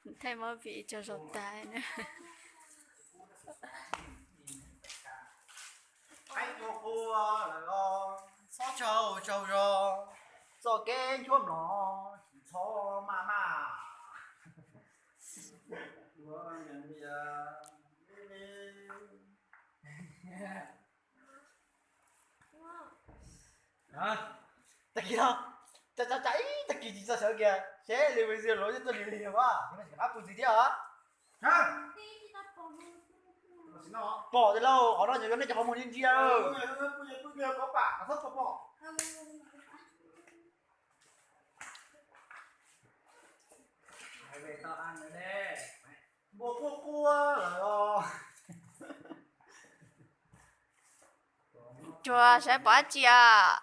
Thaij movie tsaug zog tas na. Qaib qua qua lawm os, txhob tsaug tsaug zog, txoj kev nchuab mlom tsis txhob maj maj. Tag kis no, tsa tsa tsa ib tag kis tsis txog sawv kiag seb li video los tuaj lig lig as, qab pw ntxiv thiab os. Pom tiag lauj, qhov no yog nej cov qhov muag ntsia ntsia. Npua quaj quaj lawm os. Cuag saib pom dab tsi os.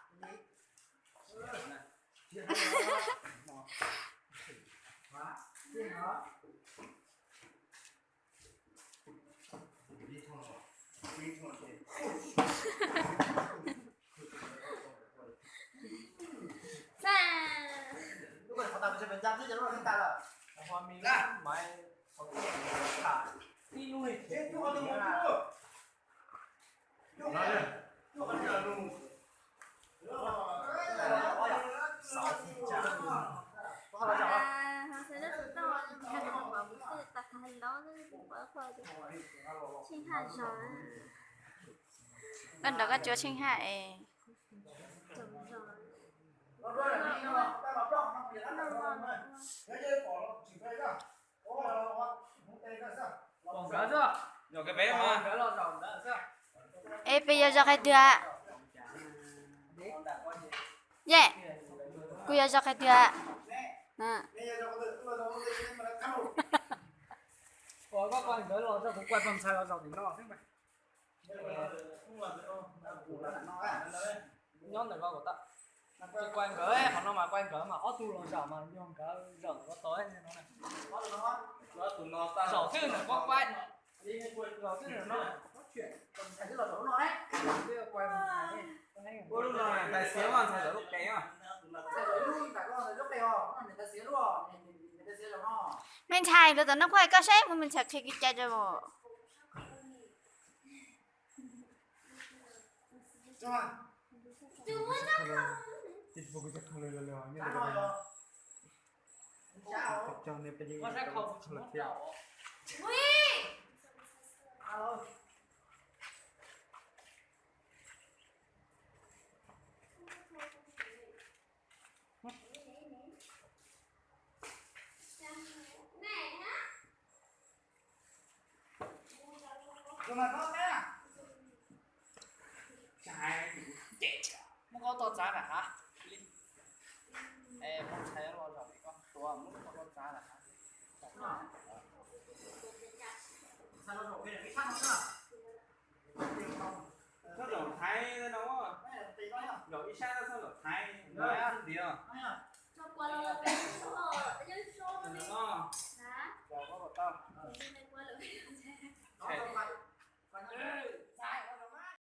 Koj nrog koj cuab tsheej haj es. Es peb yuav zov qhov twg? Yej, kuv yuav zov qhov twg? Koj quaj nkawd los tso, kuv quaj pog ntxhais los zaum tim no xwb. Nyob ntawm ko, tsis quaj nkawd, qhov no mas quaj nkawd mas ob tug los zaum mas yog nkawd zaum ntawm ko tod no. Zaum twg ntawm ko quaj, zaum twg ntawm no. Tais xiav mas ntxhais zaum lub qe. Me ntxhais, lawv tom no quaj koj saib mus, me ntxhais qhia kev cai rau. Muab koj toj txav nram hav li. Es pog ntxhais los zaum li koj tuav, muab koj toj txav nram hav.